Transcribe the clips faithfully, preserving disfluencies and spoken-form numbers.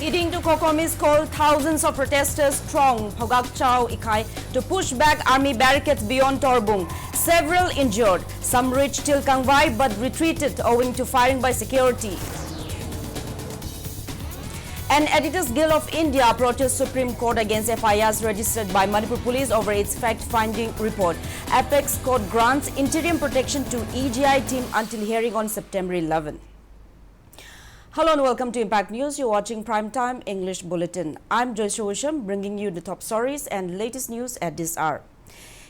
Heading to Kokomi's call, thousands of protesters throng Phaugak Chao Ikhai to push back army barricades beyond Torbung. Several injured. Some reached till Kangvai but retreated owing to firing by security. And Editors Guild of India protests Supreme Court against F I Rs registered by Manipur Police over its fact-finding report. Apex Court grants interim protection to E G I team until hearing on September eleven. Hello and welcome to Impact News. You're watching Prime Time English Bulletin. I'm Joyce Rosham, bringing you the top stories and latest news at this hour.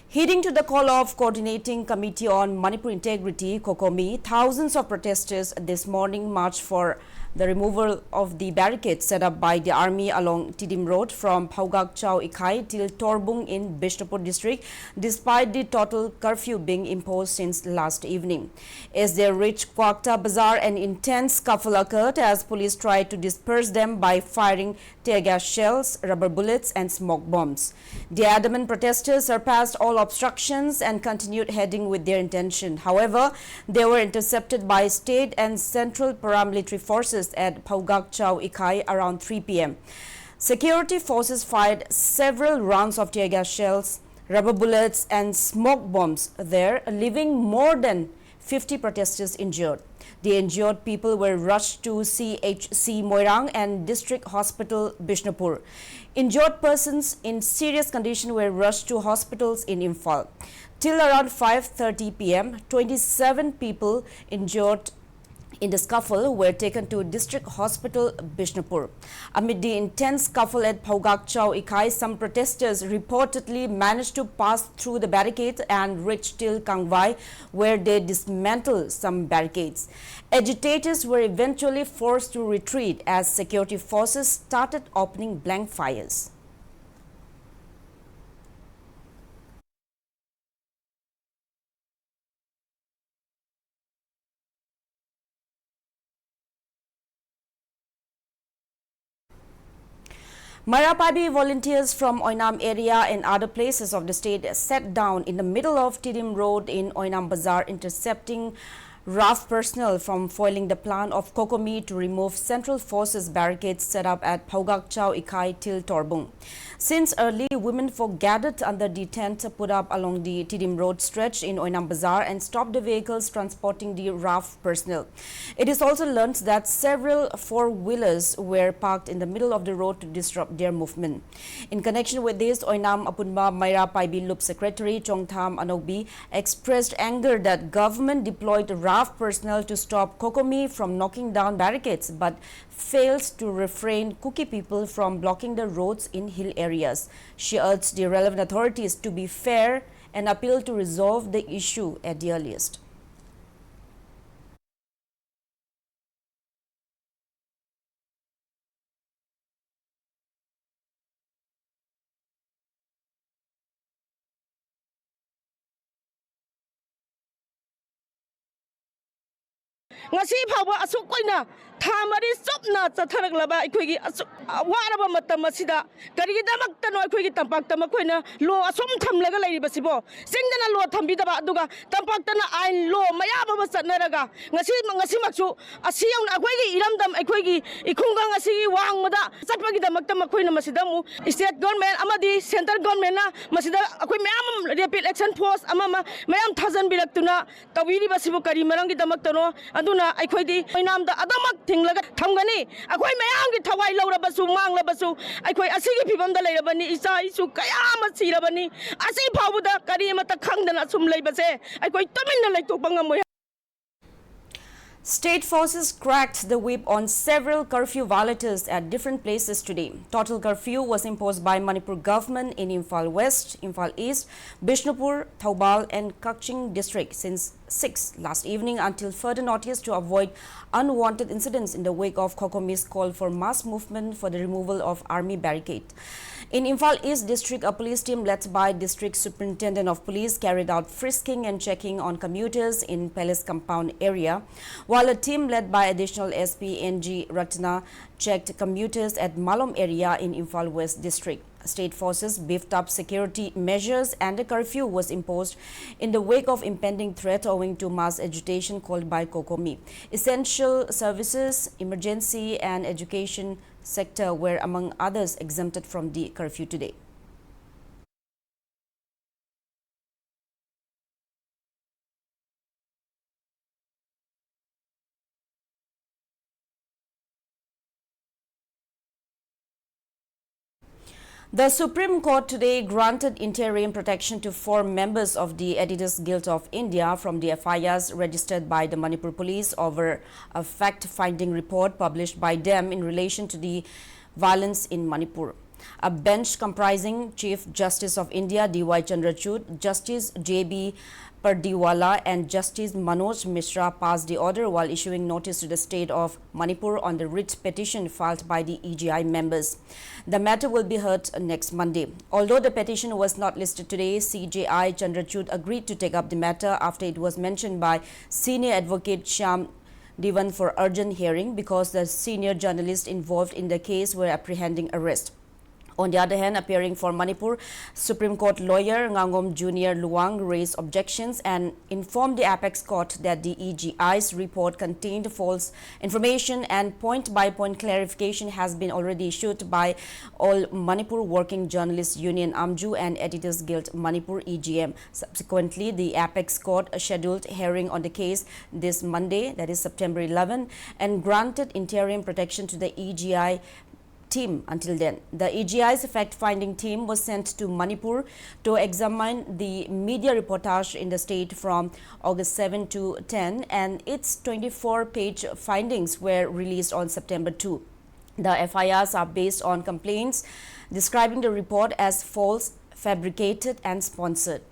Heeding to the call of Coordinating Committee on Manipur Integrity, COCOMI, thousands of protesters this morning marched for the removal of the barricade set up by the army along Tidim Road from Phaugak Chao Ikhai till Torbung in Bishnupur district, despite the total curfew being imposed since last evening. As they reached Kwakta Bazaar, an intense scuffle occurred as police tried to disperse them by firing tear gas shells, rubber bullets, and smoke bombs. The adamant protesters surpassed all obstructions and continued heading with their intention. However, they were intercepted by state and central paramilitary forces at Phaugak Chao Ikhai around three p m. Security forces fired several rounds of tear gas shells, rubber bullets, and smoke bombs there, leaving more than fifty protesters injured. The injured people were rushed to C H C Moirang and District Hospital Bishnupur. Injured persons in serious condition were rushed to hospitals in Imphal. Till around five thirty p m, twenty-seven people injured in the scuffle were taken to District Hospital Bishnupur. Amid the intense scuffle at Phaugak Chao Ikhai, some protesters reportedly managed to pass through the barricade and reach till Kangvai, where they dismantled some barricades. Agitators were eventually forced to retreat as security forces started opening blank fires. Maira Paibi volunteers from Oinam area and other places of the state sat down in the middle of Tidim Road in Oinam Bazaar, intercepting RAF personnel from foiling the plan of COCOMI to remove Central Forces barricades set up at Phaugakchao Ikhai till Torbung. Since early, women folk gathered under the tent put up along the Tidim Road stretch in Oinam Bazar and stopped the vehicles transporting the RAF personnel. It is also learned that several four-wheelers were parked in the middle of the road to disrupt their movement. In connection with this, Oinam Apunba Maira Paibi Lup Secretary Chongtham Anobi expressed anger that government deployed RAF personnel to stop COCOMI from knocking down barricades but fails to refrain Kuki people from blocking the roads in hill areas. She urged the relevant authorities to be fair and appeal to resolve the issue at the earliest. ꯉꯁꯤ ꯐꯥꯎꯕ ꯑꯁꯨꯛ ꯀꯨꯏꯅ ꯊꯥ ꯃꯔꯤ ꯆꯨꯞꯅ ꯆꯠꯊꯔꯛꯂꯕ ꯑꯩꯈꯣꯏꯒꯤ ꯑꯁꯨꯛ ꯋꯥꯔꯕ ꯃꯇꯝ ꯑꯁꯤꯗ ꯀꯔꯤꯒꯤꯗꯃꯛꯇꯅꯣ ꯑꯩꯈꯣꯏꯒꯤ ꯇꯝꯄꯥꯛꯇ ꯃꯈꯣꯏꯅ ꯂꯣ ꯑꯁꯨꯝ ꯊꯝꯂꯒ ꯂꯩꯔꯤꯕꯁꯤꯕꯣ? ꯆꯤꯡꯗꯅ ꯂꯣ ꯊꯝꯕꯤꯗꯕ, ꯑꯗꯨꯒ ꯇꯝꯄꯥꯛꯇꯅ ꯑꯥꯏꯟ ꯂꯣ ꯃꯌꯥꯝ ꯑꯃ ꯆꯠꯅꯔꯒ ꯉꯁꯤ, ꯉꯁꯤꯃꯛꯁꯨ ꯑꯁꯤ ꯌꯧꯅ ꯑꯩꯈꯣꯏꯒꯤ ꯏꯔꯝꯗꯝ, ꯑꯩꯈꯣꯏꯒꯤ ꯏꯈꯨꯡꯒꯪ ꯑꯁꯤꯒꯤ ꯋꯥꯡꯃꯗ ꯆꯠꯄꯒꯤꯗꯃꯛꯇ ꯃꯈꯣꯏꯅ ꯃꯁꯤꯗ ꯑꯃꯨꯛ state government ꯑꯃꯗꯤ central governmentꯅ ꯃꯁꯤꯗ ꯑꯩꯈꯣꯏ ꯃꯌꯥꯝ ꯑꯃ rapid action force ꯑꯃ ꯑꯃ ꯃꯌꯥꯝ ꯊꯥꯖꯤꯟꯕꯤꯔꯛꯇꯨꯅ ꯇꯧꯕꯤꯔꯤꯕꯁꯤꯕꯨ ꯀꯔꯤ ꯃꯔꯝꯒꯤꯗꯃꯛꯇꯅꯣ? ꯑꯗꯨꯅ ꯑꯩꯈꯣꯏꯗꯤ ꯑꯣꯏꯅꯥꯝꯗ ꯑꯗꯨꯃꯛ ꯊꯤꯡꯂꯒ ꯊꯝꯒꯅꯤ꯫ ꯑꯩꯈꯣꯏ ꯃꯌꯥꯝꯒꯤ ꯊꯋꯥꯏ ꯂꯧꯔꯕꯁꯨ, ꯃꯥꯡꯂꯕꯁꯨ, ꯑꯩꯈꯣꯏ ꯑꯁꯤꯒꯤ ꯐꯤꯕꯝꯗ ꯂꯩꯔꯕꯅꯤ, ꯏꯆꯥ ꯏꯁꯨ ꯀꯌꯥ ꯑꯃ ꯁꯤꯔꯕꯅꯤ꯫ ꯑꯁꯤ ꯐꯥꯎꯕꯗ ꯀꯔꯤ ꯑꯃꯠꯇ ꯈꯪꯗꯅ ꯑꯁꯨꯝ ꯂꯩꯕꯁꯦ ꯑꯩꯈꯣꯏ ꯇꯨꯃꯤꯟꯅ ꯂꯩꯊꯣꯛꯄ ꯉꯝꯃꯣꯏ꯫ State forces cracked the whip on several curfew violators at different places today. Total curfew was imposed by Manipur government in Imphal West, Imphal East, Bishnupur, Thoubal and Kakching district since six last evening until further notice to avoid unwanted incidents in the wake of COCOMI's call for mass movement for the removal of army barricade. In Imphal East District, a police team led by District Superintendent of Police carried out frisking and checking on commuters in Palace Compound area, while a team led by Additional S P N G Ratna checked commuters at Malom area in Imphal West District. State forces beefed up security measures and a curfew was imposed in the wake of impending threat owing to mass agitation called by COCOMI. Essential services, emergency and education sector were among others exempted from the curfew today. The Supreme Court today granted interim protection to four members of the Editors Guild of India from the F I Rs registered by the Manipur Police over a fact-finding report published by them in relation to the violence in Manipur. A bench comprising Chief Justice of India D Y Chandrachud, Justice J B Pardiwala and Justice Manoj Mishra passed the order while issuing notice to the state of Manipur on the writ petition filed by the E G I members. The matter will be heard next Monday. Although the petition was not listed today, C J I Chandrachud agreed to take up the matter after it was mentioned by senior advocate Shyam Diwan for urgent hearing because the senior journalists involved in the case were apprehending arrest. On the other hand, appearing for Manipur, Supreme Court lawyer Ngangom Junior Luwang raised objections and informed the apex court that the E G I's report contained false information and point-by-point clarification has been already issued by All Manipur Working Journalists Union, AMJU, and Editors Guild Manipur, E G M. Subsequently, the apex court scheduled hearing on the case this Monday, that is September eleven, and granted interim protection to the E G I team until then. The E G I's fact-finding team was sent to Manipur to examine the media reportage in the state from August seven to ten, and its twenty-four-page findings were released on September two. The F I Rs are based on complaints describing the report as false, fabricated, and sponsored.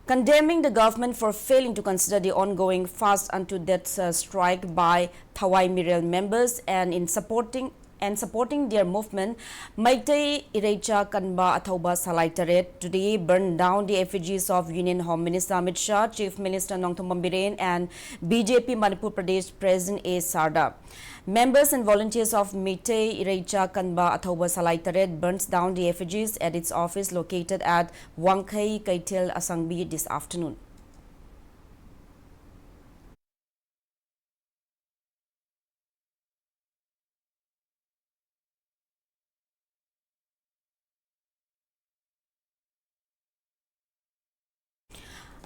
Condemning the government for failing to consider the ongoing fast unto death, uh, strike by Thawai Mirel members and in supporting and supporting their movement, Meitei Ireicha Kanba Athouba Salai Taret today burned down the effigies of Union Home Minister Amit Shah, Chief Minister Nongthombam Biren, and B J P Manipur Pradesh President A Sarda. Members and volunteers of Meitei Ireicha Kanba Athouba Salai Taret burnt down the effigies at its office located at Wangkhei Keithel Asangbi this afternoon.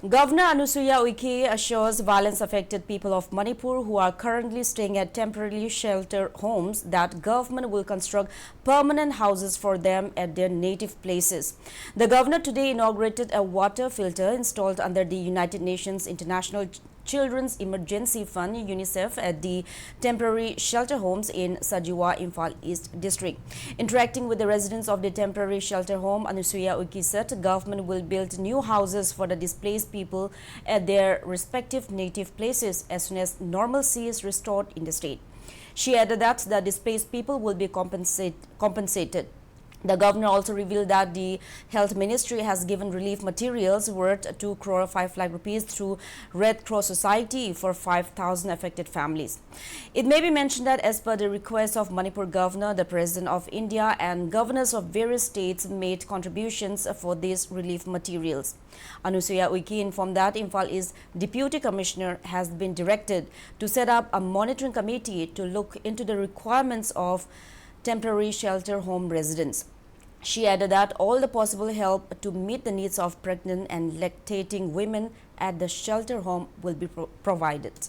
Governor Anusuiya Uikey assures violence-affected people of Manipur who are currently staying at temporary shelter homes that government will construct permanent houses for them at their native places. The governor today inaugurated a water filter installed under the United Nations International Children's Emergency Fund, UNICEF, at the temporary shelter homes in Sajiwa, Imphal East District. Interacting with the residents of the temporary shelter home, Anusuiya Uikey said government will build new houses for the displaced people at their respective native places as soon as normalcy is restored in the state. She added that the displaced people will be compensate-, compensated. The governor also revealed that the Health Ministry has given relief materials worth two crore five lakh rupees through Red Cross Society for five thousand affected families. It may be mentioned that as per the request of Manipur Governor, the President of India and governors of various states made contributions for these relief materials. Anusuiya Uikey informed that Imphal East Deputy Commissioner has been directed to set up a monitoring committee to look into the requirements of temporary shelter home residents. She added that all the possible help to meet the needs of pregnant and lactating women at the shelter home will be pro-, provided.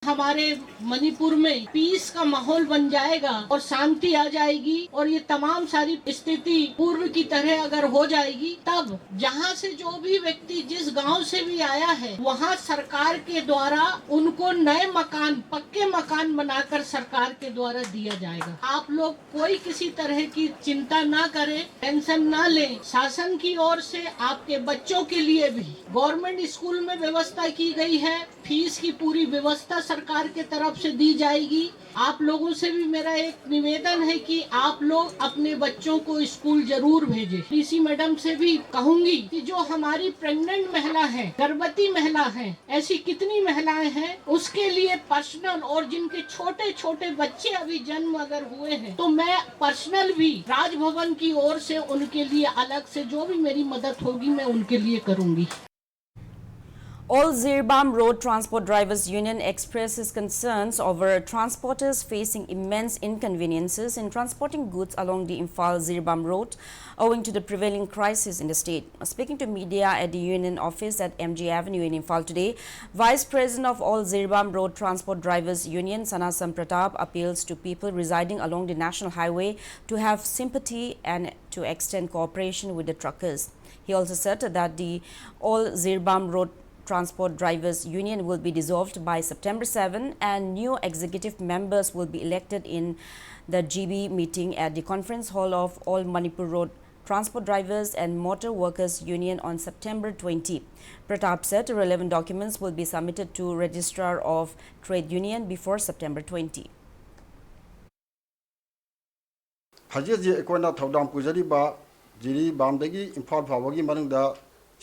हमारे मणिपुर में piece का माहौल बन जाएगा और शांति आ जाएगी और ये तमाम सारी स्थिति पूर्व की तरह अगर हो जाएगी, तब जहां से जो भी व्यक्ति जिस गांव से भी आया है, वहां सरकार के द्वारा उनको नए मकान, पक्के मकान बनाकर सरकार के द्वारा दिया जाएगा। आप लोग कोई किसी तरह की चिंता ना करें, टेंशन ना लें। शासन की ओर से आपके बच्चों के लिए भी गवर्नमेंट स्कूल में व्यवस्था की गई है, फीस की पूरी व्यवस्था सरकार सरकार के तरफ से दी जाएगी। आप लोगों से भी मेरा एक निवेदन है कि आप लोग अपने बच्चों को स्कूल जरूर भेजें। डीसी मैडम से भी कहूंगी कि जो हमारी प्रेग्नेंट महिला है, गर्भवती महिला है, ऐसी कितनी महिलाएं हैं, उसके लिए पर्सनल, और जिनके छोटे छोटे बच्चे अभी जन्म अगर हुए हैं, तो मैं पर्सनल भी राजभवन की ओर से उनके लिए अलग से जो भी मेरी मदद होगी, मैं उनके लिए करूंगी। All Jiribam Road Transport Drivers Union expresses concerns over transporters facing immense inconveniences in transporting goods along the Imphal Jiribam Road owing to the prevailing crisis in the state. Speaking to media at the union office at M G Avenue in Imphal today, Vice President of All Jiribam Road Transport Drivers Union, Sanasam Pratap, appeals to people residing along the National Highway to have sympathy and to extend cooperation with the truckers. He also said that the All Jiribam Road Transport Drivers Union will be dissolved by September seven and new executive members will be elected in the G B meeting at the conference hall of All Manipur Road Transport Drivers and Motor Workers Union on September twenty. Pratap said relevant documents will be submitted to Registrar of Trade Union before September twenty. ꯍꯧꯖꯤꯛ ꯍꯧꯖꯤꯛ ꯑꯩꯈꯣꯏꯅ ꯊꯧꯗꯥꯡ ꯄꯨꯖꯔꯤꯕ ꯖꯤꯔꯤꯕꯥꯝꯗꯒꯤ ꯏꯝꯐꯥꯜ ꯐꯥꯎꯕꯒꯤ ꯃꯅꯨꯡꯗ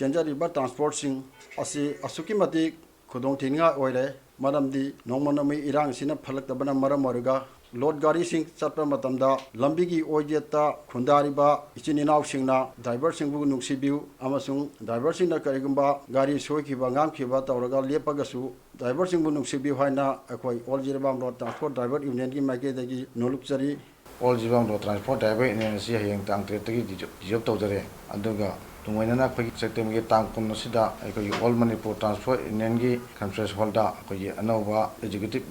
ꯆꯦꯟꯖꯔꯤꯕ ꯇ꯭ꯔꯥꯟꯁꯄꯣꯔꯠꯁꯤꯡ ꯑꯁꯤ ꯑꯁꯨꯛꯀꯤ ꯃꯇꯤꯛ ꯈꯨꯗꯣꯡꯊꯤꯅꯤꯡꯉꯥꯏ ꯑꯣꯏꯔꯦ꯫ ꯃꯔꯝꯗꯤ ꯅꯣꯡꯃ ꯅꯣꯡꯃꯒꯤ ꯏꯔꯥꯡꯁꯤꯅ ꯐꯠꯂꯛꯇꯕꯅ ꯃꯔꯝ ꯑꯣꯏꯔꯒ ꯂꯣꯗ ꯒꯥꯔꯤꯁꯤꯡ ꯆꯠꯄ ꯃꯇꯝꯗ ꯂꯝꯕꯤꯒꯤ ꯑꯣꯏꯖꯦꯠꯇ ꯈꯨꯟꯗꯥꯔꯤꯕ ꯏꯆꯤꯟ ꯏꯅꯥꯎꯁꯤꯡꯅ ꯗ꯭ꯔꯥꯏꯚꯔꯁꯤꯡꯕꯨ ꯅꯨꯡꯁꯤꯕꯤꯌꯨ ꯑꯃꯁꯨꯡ ꯗ꯭ꯔꯥꯏꯚꯔꯁꯤꯡꯅ ꯀꯔꯤꯒꯨꯝꯕ ꯒꯥꯔꯤ ꯁꯣꯏꯈꯤꯕ ꯉꯥꯝꯈꯤꯕ ꯇꯧꯔꯒ ꯂꯦꯞꯄꯒꯁꯨ ꯗ꯭ꯔꯥꯏꯚꯔꯁꯤꯡꯕꯨ ꯅꯨꯡꯁꯤꯕꯤꯌꯨ ꯍꯥꯏꯅ ꯑꯩꯈꯣꯏ all Jiribam road transport driver ꯌꯨꯅꯤꯌꯟꯒꯤ ꯃꯥꯏꯀꯩꯗꯒꯤ ꯅꯣꯂꯨꯛꯆꯔꯤ꯫ All Jiribam Road Transport Driver Union ꯑꯁꯤ ꯍꯌꯦꯡ ꯇꯥꯡ ꯇꯔꯦꯠꯇꯒꯤ ꯗꯤꯖꯣꯜꯕ ꯇꯧꯖꯔꯦ꯫ ꯑꯗꯨꯒ ꯇꯨꯡꯑꯣꯏꯅꯅ ꯑꯩꯈꯣꯏꯒꯤ ꯁꯦꯞꯇꯦꯝꯕꯔꯒꯤ ꯇꯥꯡ ꯀꯨꯟ ꯑꯁꯤꯗ ꯑꯩꯈꯣꯏꯒꯤ All Manipur Transport Union ꯒꯤ conference hall ꯗ ꯑꯩꯈꯣꯏꯒꯤ ꯑꯅꯧꯕ executive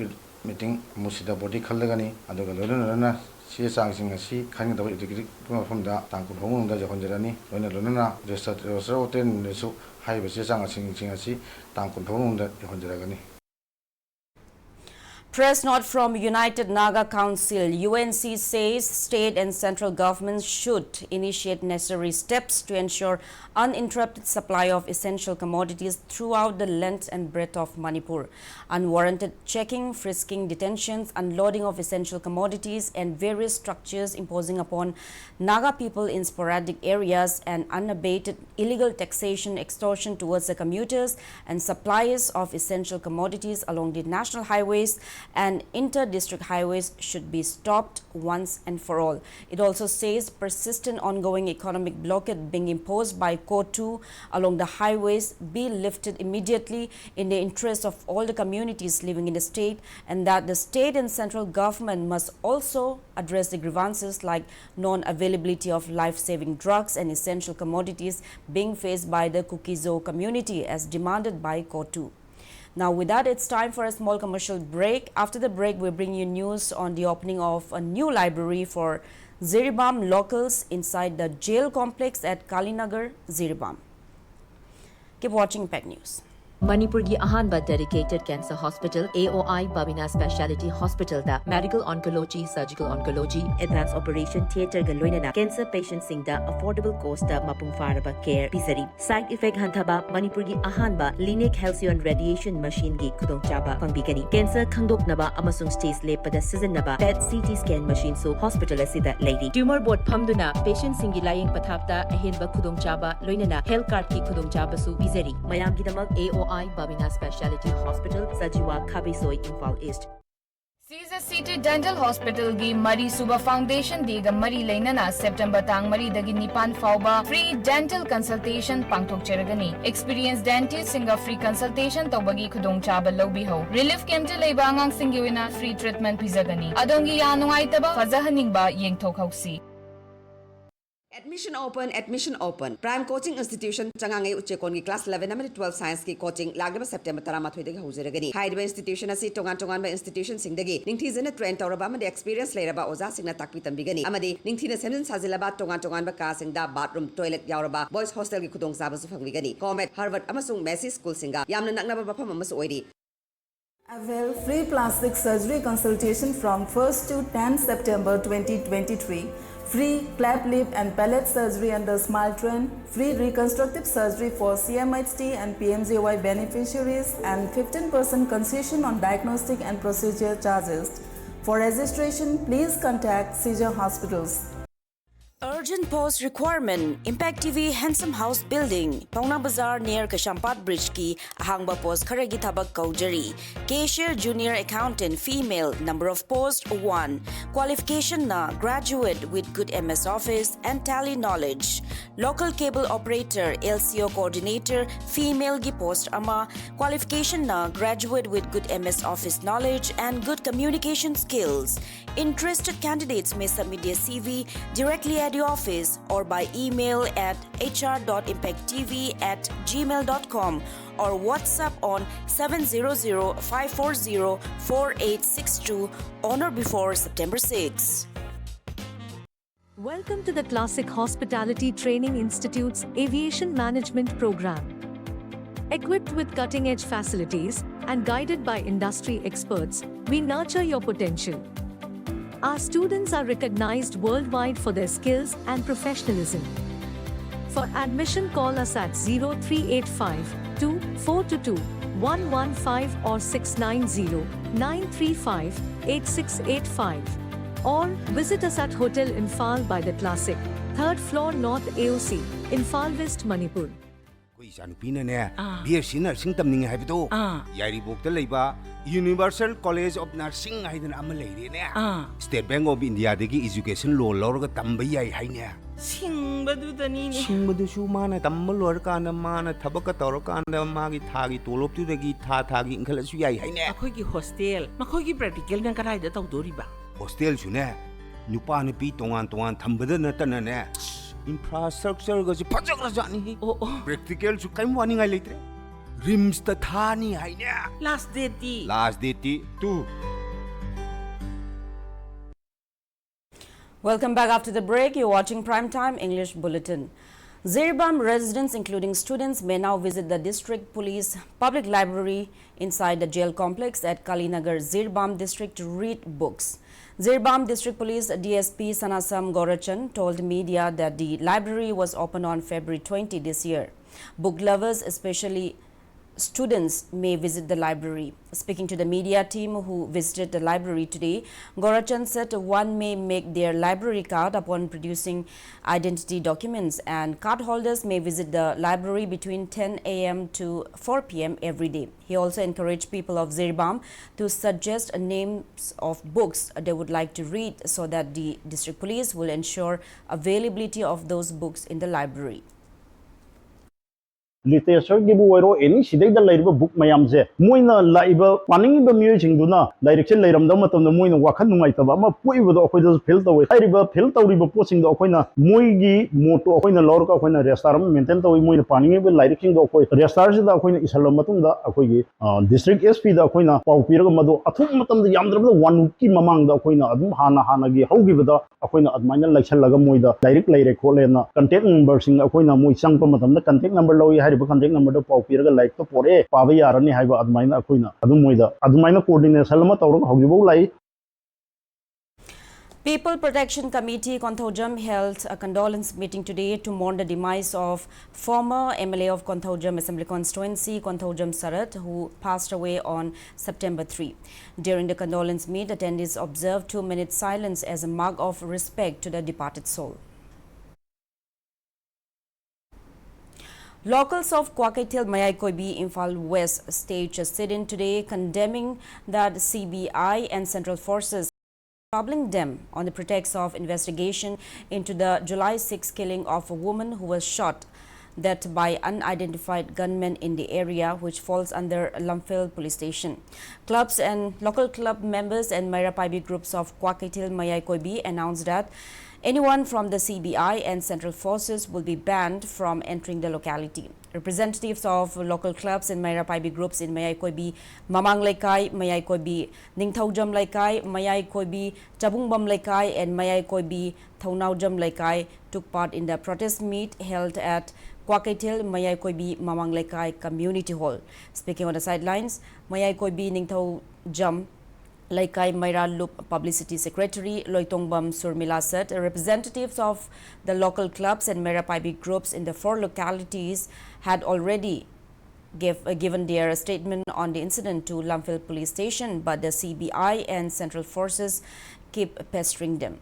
meeting ꯑꯃꯨꯛ ꯁꯤꯗ body ꯈꯜꯂꯒꯅꯤ꯫ ꯑꯗꯨꯒ ꯂꯣꯏꯅ ꯂꯣꯏꯅꯅ ꯆꯦ ꯆꯥꯡꯁꯤꯡ ꯑꯁꯤ ꯈꯟꯒꯗꯕ executive ꯃꯐꯝꯗ ꯇꯥꯡ ꯀꯨꯟ ꯐꯥꯎꯕ ꯃꯅꯨꯡꯗ ꯌꯧꯍꯟꯖꯔꯅꯤ꯫ ꯂꯣꯏꯅ ꯂꯣꯏꯅꯅ register, register of trade ꯗꯁꯨ ꯍꯥꯏꯔꯤꯕ ꯆꯦ ꯆꯥꯡꯁꯤꯡ ꯑꯁꯤ ꯇꯥꯡ ꯀꯨꯟ ꯐꯥꯎꯕ ꯃꯅꯨꯡꯗ ꯌꯧꯍꯟꯖꯔꯒꯅꯤ꯫ Press note from United Naga Council, U N C, says state and central governments should initiate necessary steps to ensure uninterrupted supply of essential commodities throughout the length and breadth of Manipur. Unwarranted checking, frisking, detentions, unloading of essential commodities and various structures imposing upon Naga people in sporadic areas and unabated illegal taxation, extortion towards the commuters and suppliers of essential commodities along the national highways and inter-district highways should be stopped once and for all. It also says persistent ongoing economic blockade being imposed by COTU along the highways be lifted immediately in the interest of all the communities living in the state, and that the state and central government must also address the grievances like non-availability of life-saving drugs and essential commodities being faced by the Kuki-Zo community as demanded by COTU. Now, with that, it's time for a small commercial break. After the break, we'll bring you news on the opening of a new library for Jiribam locals inside the jail complex at Kalinagar, Jiribam. Keep watching Impact News. ꯃꯅꯤꯄꯨꯔꯒꯤ ꯑꯍꯥꯟꯕ dedicated cancer hospital, A O I Babina Speciality Hospitalꯗ medical oncology, surgical oncology, advanced operation theatreꯒ ꯂꯣꯏꯅꯅ cancer patientꯁꯤꯡꯗ affordable cost ꯃꯄꯨꯡ ꯐꯥꯔꯕ care ꯄꯤꯖꯔꯤ꯫ Side effect ꯍꯟꯊꯕ ꯃꯅꯤꯄꯨꯔꯒꯤ ꯑꯍꯥꯟꯕ Linex Halcyon Radiation Machineꯒꯤ ꯈꯨꯗꯣꯡꯆꯥꯕ ꯐꯪꯕꯤꯒꯅꯤ꯫ Cancer ꯈꯪꯗꯣꯛꯅꯕ ꯑꯃꯁꯨꯡ stage ꯂꯦꯞꯄꯗ ꯁꯤꯖꯤꯟꯅꯕ PET C T scan machineꯁꯨ hospital ꯑꯁꯤꯗ ꯂꯩꯔꯤ꯫ Tumor board ꯐꯝꯗꯨꯅ patientꯁꯤꯡꯒꯤ ꯂꯥꯌꯦꯡ ꯄꯊꯥꯞꯇ ꯑꯍꯦꯟꯕ ꯈꯨꯗꯣꯡꯆꯥꯕ ꯂꯣꯏꯅꯅ health cardꯀꯤ ꯈꯨꯗꯣꯡꯆꯥꯕꯁꯨ ꯄꯤꯖꯔꯤ꯫ ꯃꯌꯥꯝꯒꯤꯗꯃꯛ A O I Babina Speciality Hospital, Sajiwa, ꯈꯥꯕꯩꯁꯣꯏ, Imphal East꯫ Caesar City Dental Hospitalꯒꯤ ꯃꯔꯤꯁꯨꯕ Foundation Dayꯒ ꯃꯔꯤ ꯂꯩꯅꯅ September ꯇꯥꯡ ꯃꯔꯤꯗꯒꯤ ꯅꯤꯄꯥꯟ ꯐꯥꯎꯕ free dental consultation ꯄꯥꯡꯊꯣꯛꯆꯔꯒꯅꯤ꯫ Experienced dentistꯁꯤꯡꯒ free consultation ꯇꯧꯕꯒꯤ ꯈꯨꯗꯣꯡꯆꯥꯕ ꯂꯧꯕꯤꯍꯧ꯫ Relief campꯇ ꯂꯩꯕ ꯑꯉꯥꯡꯁꯤꯡꯒꯤ ꯑꯣꯏꯅ free treatment ꯄꯤꯖꯒꯅꯤ꯫ ꯑꯗꯣꯝꯒꯤ ꯌꯥ ꯅꯨꯡꯉꯥꯏꯇꯕ ꯐꯖꯍꯟꯅꯤꯡꯕ ꯌꯦꯡꯊꯣꯛꯍꯧꯁꯤ꯫ Admission open, admission open. Prime Coaching Institution ꯆꯉꯥꯡꯉꯩ ꯎꯆꯦꯛꯀꯣꯟꯒꯤ class eleven ꯑꯃꯗꯤ twelve scienceꯀꯤ coaching ꯂꯥꯛꯂꯤꯕ September ꯇꯔꯥꯃꯥꯊꯣꯏꯗꯒꯤ ꯍꯧꯖꯔꯒꯅꯤ꯫ ꯍꯥꯏꯔꯤꯕ institution ꯑꯁꯤ ꯇꯣꯉꯥꯟ ꯇꯣꯉꯥꯟꯕ institutionꯁꯤꯡꯗꯒꯤ ꯅꯤꯡꯊꯤꯖꯅ train ꯇꯧꯔꯕ ꯑꯃꯗꯤ experience ꯂꯩꯔꯕ ꯑꯣꯖꯥꯁꯤꯡꯅ ꯇꯥꯛꯄꯤ ꯇꯝꯕꯤꯒꯅꯤ ꯑꯃꯗꯤ ꯅꯤꯡꯊꯤꯅ ꯁꯦꯝꯖꯤꯟ ꯁꯥꯖꯤꯜꯂꯕ ꯇꯣꯉꯥꯟ ꯇꯣꯉꯥꯟꯕ ꯀꯥꯁꯤꯡꯗ bathroom, toilet ꯌꯥꯎꯔꯕ boys hostelꯒꯤ ꯈꯨꯗꯣꯡꯆꯥꯕꯁꯨ ꯐꯪꯕꯤꯒꯅꯤ꯫ Comet, Harvard ꯑꯃꯁꯨꯡ Massey schoolꯁꯤꯡꯒ ꯌꯥꯝꯅ ꯅꯛꯅꯕ ꯃꯐꯝ ꯑꯃꯁꯨ ꯑꯣꯏꯔꯤ꯫ Avail free plastic surgery consultation from first to tenth September twenty twenty-three. Free cleft lip and palate surgery under Smile Train. Free reconstructive surgery for C M H T and P M J Y beneficiaries and fifteen percent concession on diagnostic and procedure charges. For registration, please contact Seizure Hospitals. Urgent post requirement: Impact T V Handsome House Building, Paona Bazar near Kaisampad Bridge ꯀꯤ ꯑꯍꯥꯡꯕ post ꯈꯔꯒꯤ ꯊꯕꯛ ꯀꯧꯖꯔꯤ꯫ Cashier, Junior Accountant, female, number of post one. Qualification ꯅ graduate with good M S Office and Tally knowledge. Local cable operator, L C O coordinator, female ꯒꯤ post ꯑꯃ, qualification ꯅ graduate with good M S Office knowledge and good communication skills. Interested candidates may submit their C V directly at the office or by email at H R dot impact T V at gmail dot com or WhatsApp on seven zero zero five four zero four eight six two, on or before September six. Welcome to the Classic Hospitality Training Institute's Aviation Management Program. Equipped with cutting edge facilities and guided by industry experts, we nurture your potential. Our students are recognized worldwide for their skills and professionalism. For admission, call us at zero three eight five two four two two one one five or six nine zero nine three five eight six eight five. Or visit us at Hotel Imphal by the Classic, third floor, North A O C, Imphal West, Manipur. ꯑꯩꯈꯣꯏ ꯏꯆꯥꯅꯨꯄꯤꯅꯅꯦ, ꯑꯥ꯫ B S C nursing ꯇꯝꯅꯤꯡꯉꯦ ꯍꯥꯏꯕꯗꯣ, ꯑꯥ꯫ ꯌꯥꯏꯔꯤꯄꯣꯛꯇ ꯂꯩꯕ Universal College of Nursing ꯍꯥꯏꯗꯅ ꯑꯃ ꯂꯩꯔꯦꯅꯦ꯫ ꯑꯥ꯫ State Bank of Indiaꯗꯒꯤ education loan ꯂꯧꯔꯒ ꯇꯝꯕ ꯌꯥꯏ ꯍꯥꯏꯅꯦ꯫ ꯁꯤꯡꯕꯗꯨꯗꯅꯤꯅꯦ꯫ ꯁꯤꯡꯕꯗꯨꯁꯨ ꯃꯥꯅ ꯇꯝꯕ ꯂꯣꯏꯔꯀꯥꯟꯗ, ꯃꯥꯅ ꯊꯕꯛꯀ ꯇꯧꯔꯀꯥꯟꯗ, ꯃꯥꯒꯤ ꯊꯥꯒꯤ ꯇꯣꯂꯣꯞꯇꯨꯗꯒꯤ ꯊꯥ ꯊꯥꯒꯤ ꯏꯟꯈꯠꯂꯁꯨ ꯌꯥꯏ ꯍꯥꯏꯅꯦ꯫ ꯑꯩꯈꯣꯏꯒꯤ hostel, ꯃꯈꯣꯏꯒꯤ practicalꯅ ꯀꯗꯥꯏꯗ ꯇꯧꯗꯣꯔꯤꯕ? Hostelꯁꯨꯅꯦ, ꯅꯨꯄꯥ ꯅꯨꯄꯤ ꯇꯣꯉꯥꯟ ꯇꯣꯉꯥꯟ ꯊꯝꯕꯗ ꯅꯠꯇꯅꯅꯦ, infrastructureꯒꯁꯦ ꯐꯖꯈ꯭ꯔꯖꯥꯠꯅꯤꯍꯦ꯫ ꯑꯣ, ꯑꯣ꯫ Practicalꯁꯨ ꯀꯔꯤꯝ ꯋꯥꯅꯤꯡꯉꯥꯏ ꯂꯩꯇ꯭ꯔꯦ꯫ RIMSꯇ ꯊꯥꯅꯤ ꯍꯥꯏꯅꯦ꯫ Last dateꯇꯤ? Last dateꯇꯤ two. Welcome back after the break. You're watching Prime Time English Bulletin. Jiribam residents, including students, may now visit the District Police Public Library inside the jail complex at Kalinagar, Jiribam district to read books. Jiribam District Police D S P Sanasam Gorachan told media that the library was opened on February twenty this year. Book lovers, especially students, may visit the library. Speaking to the media team who visited the library today, Gorachan said one may make their library card upon producing identity documents, and card holders may visit the library between ten a m to four p m every day. He also encouraged people of Jiribam to suggest names of books they would like to read so that the district police will ensure availability of those books in the library. Literature ꯒꯤꯕꯨ ꯑꯣꯏꯔꯣ, ꯑꯦꯅꯤ ꯁꯤꯗꯩꯗ ꯂꯩꯔꯤꯕ book ꯃꯌꯥꯝꯁꯦ ꯃꯣꯏꯅ ꯂꯥꯛꯏꯕ ꯄꯥꯅꯤꯡꯉꯤꯕ ꯃꯤꯑꯣꯏꯁꯤꯡꯗꯨꯅ ꯂꯥꯏꯔꯤꯛꯁꯦ ꯂꯩꯔꯝꯗꯕ ꯃꯇꯝꯗ ꯃꯣꯏꯅ ꯋꯥꯈꯜ ꯅꯨꯡꯉꯥꯏꯇꯕ ꯑꯃ ꯄꯣꯛꯏꯕꯗꯣ ꯑꯩꯈꯣꯏꯗꯁꯨ ꯐꯤꯜ ꯇꯧꯋꯤ꯫ ꯍꯥꯏꯔꯤꯕ ꯐꯤꯜ ꯇꯧꯔꯤꯕ ꯄꯣꯠꯁꯤꯡꯗꯣ ꯑꯩꯈꯣꯏꯅ ꯃꯣꯏꯒꯤ ꯃꯣꯠꯇꯣ ꯑꯩꯈꯣꯏꯅ ꯂꯧꯔꯒ ꯑꯩꯈꯣꯏꯅ ꯔꯦꯖꯤꯁꯇꯥꯔ ꯑꯃ ꯃꯦꯟꯇꯦꯟ ꯇꯧꯋꯤ꯫ ꯃꯣꯏꯅ ꯄꯥꯅꯤꯡꯉꯤꯕ ꯂꯥꯏꯔꯤꯛꯁꯤꯡꯗꯣ ꯑꯩꯈꯣꯏ ꯔꯦꯖꯤꯁꯇꯥꯔꯁꯤꯗ ꯑꯩꯈꯣꯏꯅ ꯏꯁꯜꯂꯕ ꯃꯇꯨꯡꯗ ꯑꯩꯈꯣꯏꯒꯤ ꯗꯤꯁꯇ꯭ꯔꯤꯛ ꯑꯦꯁ ꯄꯤꯗ ꯑꯩꯈꯣꯏꯅ ꯄꯥꯎ ꯄꯤꯔꯒ ꯃꯗꯨ ꯑꯊꯨꯕ ꯃꯇꯝꯗ ꯌꯥꯝꯗ꯭ꯔꯕꯗ ꯋꯥꯟ ꯋꯤꯛꯀꯤ ꯃꯃꯥꯡꯗ ꯑꯩꯈꯣꯏꯅ ꯑꯗꯨꯝ ꯍꯥꯟꯅ ꯍꯥꯟꯅꯒꯤ ꯍꯧꯈꯤꯕꯗ ꯑꯩꯈꯣꯏꯅ ꯑꯗꯨꯃꯥꯏꯅ ꯂꯩꯁꯜꯂꯒ ꯃꯣꯏꯗ ꯂꯥꯏꯔꯤꯛ ꯂꯩꯔꯦ ꯈꯣꯠꯂꯦꯅ ꯀꯟꯇꯦꯛ ꯅꯝꯕꯔꯁꯤꯡ ꯑꯩꯈꯣꯏꯅ ꯃꯣꯏ ꯆꯪꯉꯛꯄ ꯃꯇꯝꯗ ꯀꯟꯇꯦꯛ ꯅꯝꯕꯔ ꯂꯧꯏ꯫ ꯍꯥꯏꯔꯤꯕ ꯀꯟꯇꯦꯛ ꯅꯝꯕꯔꯗꯣ ꯄꯥꯎ ꯄꯤꯔꯒ ꯂꯥꯏꯔꯤꯛꯇꯣ ꯄꯣꯔꯛꯑꯦ, ꯄꯥꯕ ꯌꯥꯔꯅꯤ ꯍꯥꯏꯕ ꯑꯗꯨꯃꯥꯏꯅ ꯑꯩꯈꯣꯏꯅ ꯑꯗꯨꯝ ꯃꯣꯏꯗ ꯑꯗꯨꯃꯥꯏꯅ ꯀꯣꯑꯣꯔꯗꯤꯅꯦꯁꯟ ꯑꯃ ꯇꯧꯔꯒ ꯍꯧꯖꯤꯛꯐꯥꯎ ꯂꯥꯛꯏ꯫ People Protection Committee Konthoujam held a condolence meeting today to mourn the demise of former M L A of Konthoujam Assembly Constituency, Konthoujam Sarat, who passed away on September three. During the condolence meet, attendees observed two minutes silence as a mark of respect to the departed soul. Locals of Kwakeithel Mayai Koibi, Imphal West, staged a sit-in today condemning that C B I and central forces troubling them on the pretext of investigation into the July sixth killing of a woman who was shot dead by unidentified gunmen in the area, which falls under Lamphel Police Station. Clubs and local club members and Meira Paibi groups of Kwakeithel Mayai Koibi announced that anyone from the C B I and central forces will be banned from entering the locality. Representatives of local clubs and Meira Paibi groups in Mayai Koibi Mamang Leikai, Mayai Koibi Ningthaujam Leikai, Mayai Koibi Chabungbam Leikai, and Mayai Koibi Thounaujam Leikai took part in the protest meet held at Kwakeithel Mayai Koibi Mamang Leikai Community Hall. Speaking on the sidelines, Mayai Koibi Ningthaujam Leikai Meira Lup Publicity Secretary Loitongbam Surmila said representatives of the local clubs and Meira Paibi groups in the four localities had already give, uh, given their statement on the incident to Lamphel Police Station, but the C B I and central forces keep pestering them.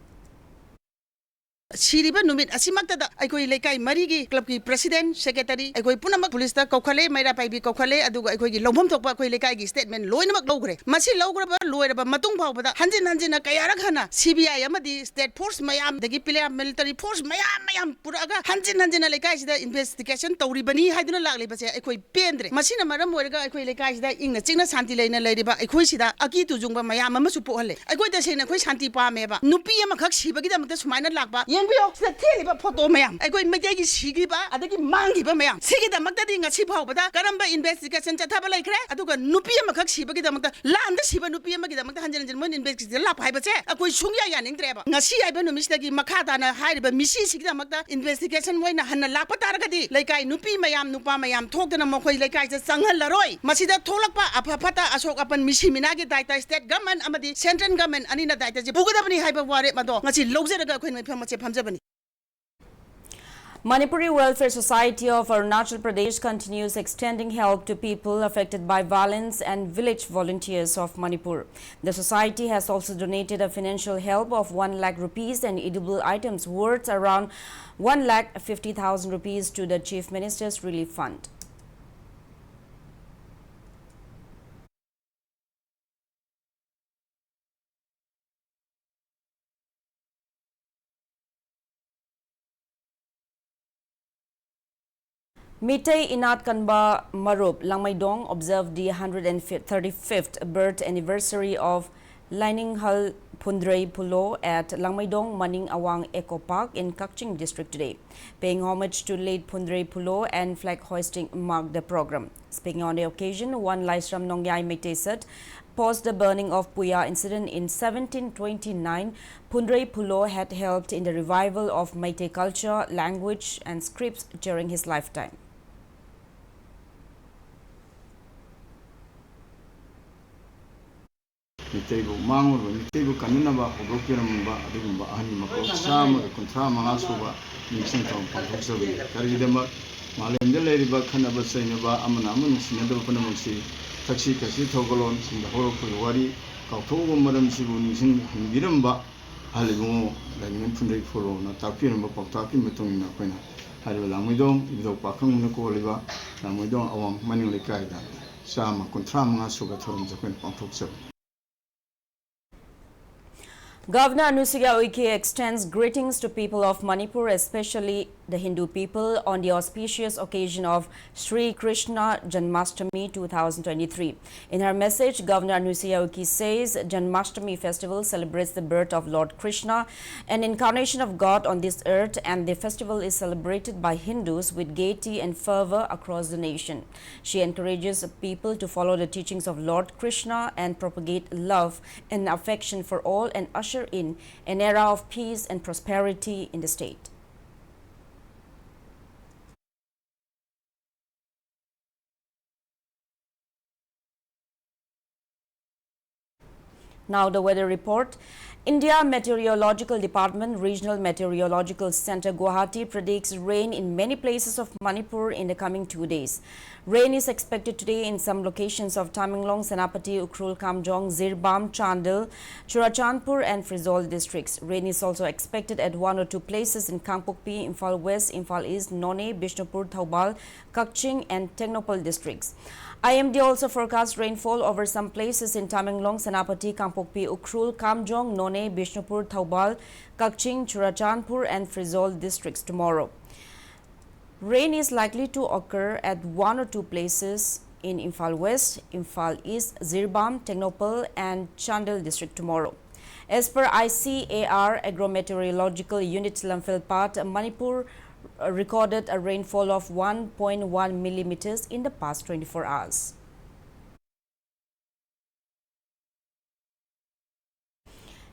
ꯁꯤꯔꯤꯕ ꯅꯨꯃꯤꯠ ꯑꯁꯤꯃꯛꯇꯗ ꯑꯩꯈꯣꯏ ꯂꯩꯀꯥꯏ ꯃꯔꯤꯒꯤ clubꯀꯤ president, secretary, ꯑꯩꯈꯣꯏ ꯄꯨꯝꯅꯃꯛ policeꯇ ꯀꯧꯈꯠꯂꯦ, ꯃꯩꯔꯥ ꯄꯥꯏꯕꯤ ꯀꯧꯈꯠꯂꯦ, ꯑꯗꯨꯒ ꯑꯩꯈꯣꯏꯒꯤ ꯂꯧꯐꯝ ꯊꯣꯛꯄ ꯑꯩꯈꯣꯏ ꯂꯩꯀꯥꯏꯒꯤ statement ꯂꯣꯏꯅꯃꯛ ꯂꯧꯈ꯭ꯔꯦ꯫ ꯃꯁꯤ ꯂꯧꯈ꯭ꯔꯕ ꯂꯣꯏꯔꯕ ꯃꯇꯨꯡ ꯐꯥꯎꯕꯗ ꯍꯟꯖꯤꯟ ꯍꯟꯖꯤꯟꯅ ꯀꯌꯥꯔꯛ ꯍꯟꯅ C B I ꯑꯃꯗꯤ state force ꯃꯌꯥꯝ, ꯑꯗꯒꯤ player military force ꯃꯌꯥꯝ ꯃꯌꯥꯝ ꯄꯨꯔꯛꯑꯒ ꯍꯟꯖꯤꯟ ꯍꯟꯖꯤꯟꯅ ꯂꯩꯀꯥꯏꯁꯤꯗ investigation ꯇꯧꯔꯤꯕꯅꯤ ꯍꯥꯏꯗꯨꯅ ꯂꯥꯛꯂꯤꯕꯁꯦ ꯑꯩꯈꯣꯏ ꯄꯦꯟꯗ꯭ꯔꯦ꯫ ꯃꯁꯤꯅ ꯃꯔꯝ ꯑꯣꯏꯔꯒ ꯑꯩꯈꯣꯏ ꯂꯩꯀꯥꯏꯁꯤꯗ ꯏꯪꯅ ꯆꯤꯛꯅ ꯁꯥꯟꯇꯤ ꯂꯩꯅ ꯂꯩꯔꯤꯕ ꯑꯩꯈꯣꯏꯁꯤꯗ ꯑꯀꯤ ꯇꯨꯖꯨꯡꯕ ꯃꯌꯥꯝ ꯑꯃꯁꯨ ꯄꯣꯛꯍꯜꯂꯦ꯫ ꯑꯩꯈꯣꯏ ꯇꯁꯦꯡꯅ ꯑꯩꯈꯣꯏ ꯁꯥꯟꯇꯤ ꯄꯥꯝꯃꯦꯕ꯫ ꯅꯨꯄꯤ ꯑꯃꯈꯛ ꯁꯤꯕꯒꯤꯗꯃꯛꯇ ꯁꯨꯃꯥꯏꯅ ꯂꯥꯛꯄ, ꯌꯦꯡꯕꯤꯌꯣ, ꯁꯤꯗ ꯊꯦꯜꯂꯤꯕ photo ꯃꯌꯥꯝ, ꯑꯩꯈꯣꯏ ꯃꯩꯇꯩꯒꯤ ꯁꯤꯈꯤꯕ ꯑꯗꯒꯤ ꯃꯥꯡꯈꯤꯕ ꯃꯌꯥꯝ, ꯁꯤꯒꯤꯗꯃꯛꯇꯗꯤ ꯉꯁꯤ ꯐꯥꯎꯕꯗ ꯀꯔꯝꯕ investigation ꯆꯠꯊꯕ ꯂꯩꯈ꯭ꯔꯦ? ꯑꯗꯨꯒ ꯅꯨꯄꯤ ꯑꯃꯈꯛ ꯁꯤꯕꯒꯤꯗꯃꯛꯇ, ꯂꯥꯟꯗ ꯁꯤꯕ ꯅꯨꯄꯤ ꯑꯃꯒꯤꯗꯃꯛꯇ ꯍꯟꯖꯤꯟ ꯍꯟꯖꯤꯟ ꯃꯣꯏꯅ investigation ꯂꯥꯛꯄ ꯍꯥꯏꯕꯁꯦ ꯑꯩꯈꯣꯏ ꯁꯨꯡꯌꯥ ꯌꯥꯅꯤꯡꯗ꯭ꯔꯦꯕ꯫ ꯉꯁꯤ ꯍꯥꯏꯕ ꯅꯨꯃꯤꯠꯁꯤꯗꯒꯤ ꯃꯈꯥ ꯇꯥꯅ ꯍꯥꯏꯔꯤꯕ ꯃꯤꯁꯤꯁꯤꯒꯤꯗꯃꯛꯇ investigation ꯃꯣꯏꯅ ꯍꯟꯅ ꯂꯥꯛꯄ ꯇꯥꯔꯒꯗꯤ ꯂꯩꯀꯥꯏ ꯅꯨꯄꯤ ꯃꯌꯥꯝ, ꯅꯨꯄꯥ ꯃꯌꯥꯝ ꯊꯣꯛꯇꯅ ꯃꯈꯣꯏ ꯂꯩꯀꯥꯏꯁꯤꯗ ꯆꯪꯍꯜꯂꯔꯣꯏ꯫ ꯃꯁꯤꯗ ꯊꯣꯛꯂꯛꯄ ꯑꯐ ꯐꯠꯇ, ꯑꯁꯣꯛ ꯑꯄꯟ, ꯃꯤꯁꯤ ꯃꯤꯅꯥꯒꯤ ꯗꯥꯏꯇ state government ꯑꯃꯗꯤ central government ꯑꯅꯤꯅ ꯗꯥꯏꯇꯁꯦ ꯄꯨꯒꯗꯕꯅꯤ ꯍꯥꯏꯕ ꯋꯥꯔꯦꯞ ꯑꯗꯣ ꯉꯁꯤ ꯂꯧꯖꯔꯒ ꯑꯩꯈꯣꯏꯅ ꯃꯤꯐꯝ ꯑꯁꯦ ꯐꯝꯖꯕꯅꯤ꯫ Manipuri Welfare Society of Arunachal Pradesh continues extending help to people affected by violence and village volunteers of Manipur. The society has also donated a financial help of one lakh rupees and edible items worth around one lakh fifty thousand rupees to the Chief Minister's Relief Fund. Meitei Inat Kanba Marup Langmeidong observed the hundred and thirty-fifth birth anniversary of Laininghal Phundrei Phulo at Langmeidong Maning Awang Eco Park in Kakching District today. Paying homage to late Phundrei Phulo and flag hoisting marked the program. Speaking on the occasion, One Laisram Nongyai Meitei said, post the burning of Puya incident in seventeen twenty-nine, Phundrei Phulo had helped in the revival of Meitei culture, language, and scripts during his lifetime. ꯃꯤꯇꯩꯕꯨ ꯃꯥꯡꯉꯨꯔꯕ, ꯃꯤꯇꯩꯕꯨ ꯀꯟꯅꯅꯕ ꯍꯧꯗꯣꯛꯄꯤꯔꯝꯕ ꯑꯗꯨꯒꯨꯝꯕ ꯑꯍꯟꯒꯤ ꯃꯀꯣꯛ ꯆꯥꯝꯃꯒ ꯀꯨꯟꯊ꯭ꯔꯥ ꯃꯉꯥ ꯁꯨꯕ ꯅꯤꯡꯁꯤꯡ ꯊꯧꯔꯝ ꯄꯥꯡꯊꯣꯛꯆꯕꯅꯤ꯫ ꯀꯔꯤꯒꯤꯗꯃꯛ? ꯃꯥꯂꯦꯝꯗ ꯂꯩꯔꯤꯕ ꯈꯠꯅꯕ ꯆꯩꯅꯕ, ꯑꯃꯅ ꯑꯃ ꯅꯨꯡꯁꯤꯅꯗꯕ ꯄꯨꯝꯅꯃꯛꯁꯤ ꯊꯛꯁꯤ ꯈꯥꯁꯤ ꯊꯧꯒꯜꯂꯣꯟꯁꯤꯡꯗ ꯍꯧꯔꯛꯄꯒꯤ ꯋꯥꯔꯤ ꯀꯥꯎꯊꯣꯛꯎꯕ ꯃꯔꯝꯁꯤꯕꯨ ꯅꯤꯡꯁꯤꯡꯍꯟꯕꯤꯔꯝꯕ ꯑꯍꯜ ꯏꯕꯨꯡꯉꯣ ꯂꯥꯏꯅꯤꯡꯉꯝ ꯐꯨꯟꯗ꯭ꯔꯩ ꯐꯨꯔꯣꯅ ꯇꯥꯛꯄꯤꯔꯝꯕ ꯄꯥꯎꯇꯥꯛꯀꯤ ꯃꯇꯨꯡ ꯏꯟꯅ ꯑꯩꯈꯣꯏꯅ ꯍꯥꯏꯔꯤꯕ ꯂꯥꯡꯃꯩꯗꯣꯡ ꯏꯕꯨꯙꯧ ꯄꯥꯈꯪꯕꯅ ꯀꯣꯜꯂꯤꯕ ꯂꯥꯡꯃꯩꯗꯣꯡ ꯑꯋꯥꯡ ꯃꯅꯤꯡ ꯂꯩꯀꯥꯏꯗ ꯆꯥꯝꯃ ꯀꯨꯟꯊ꯭ꯔꯥ ꯃꯉꯥ ꯁꯨꯕ ꯊꯧꯔꯝꯁꯦ ꯑꯩꯈꯣꯏꯅ ꯄꯥꯡꯊꯣꯛꯆꯕꯅꯤ꯫ Governor Anusuiya Uikey extends greetings to people of Manipur, especially the Hindu people, on the auspicious occasion of Sri Krishna Janmashtami two thousand twenty-three. In her message, Governor Anusuiya Uikey says Janmashtami festival celebrates the birth of Lord Krishna, an incarnation of God on this earth, and the festival is celebrated by Hindus with gaiety and fervor across the nation. She encourages people to follow the teachings of Lord Krishna and propagate love and affection for all and usher in an era of peace and prosperity in the state. Now the weather report. India Meteorological Department Regional Meteorological Center Guwahati predicts rain in many places of Manipur in the coming two days. Rain is expected today in some locations of Tamenglong, Senapati, Ukhrul, Kamjong, Jiribam, Chandel, Churachandpur and Pherzawl districts. Rain is also expected at one or two places in Kangpokpi, Imphal West, Imphal East, Noney, Bishnupur, Thoubal, Kakching and Tengnoupal districts. I M D also forecasts rainfall over some places in Tamenglong, Senapati, Kangpokpi, Ukhrul, Kamjong, Noney, Bishnupur, Thoubal, Kakching, Churachandpur and Pherzawl districts tomorrow. Rain is likely to occur at one or two places in Imphal West, Imphal East, Jiribam, Tengnoupal and Chandel district tomorrow. As per I C A R Agro-Meteorological Unit Lamphel Path, Manipur uh, recorded a rainfall of one point one millimeters in the past twenty-four hours.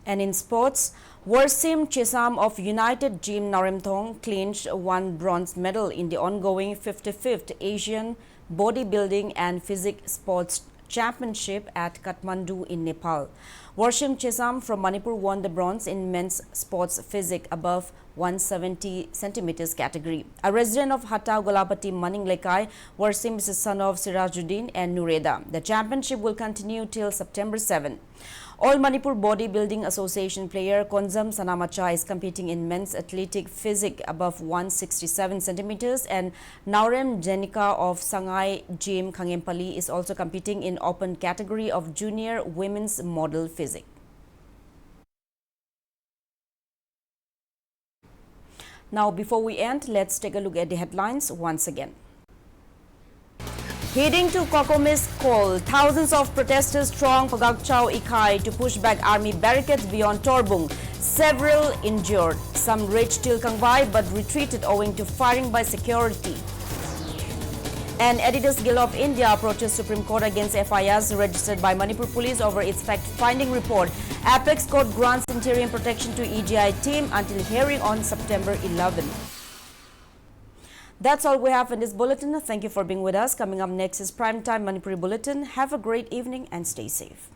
And in sports, Warsim Chesam of United Gym Naoremthong clinched one bronze medal in the ongoing fifty-fifth Asian Bodybuilding and Physique Sports Championship at Kathmandu in Nepal. Warsim Chesam from Manipur won the bronze in men's sports physique above one seventy centimeters category. A resident of Hatta Golapati Maning Lekai, Warsim is the son of Sirajuddin and Nureda. The championship will continue till September seven. All Manipur Bodybuilding Association player Konzam Sanamacha is competing in men's athletic physique above one sixty-seven centimeters, and Naorem Jenika of Sangai Gym Khangempali is also competing in open category of junior women's model physique. Now, before we end, let's take a look at the headlines once again. Heading to Kokomis Kol, thousands of protesters throng Pagakchao Ikai to push back army barricades beyond Torbung. Several injured. Some reached Tilkangbai but retreated owing to firing by security. And Adidas Guild of India approaches Supreme Court against F I Rs registered by Manipur Police over its fact-finding report. Apex Court grants interim protection to E G I team until hearing on September eleven. That's all we have in this bulletin. Thank you for being with us. Coming up next is Primetime Manipuri Bulletin. Have a great evening and stay safe.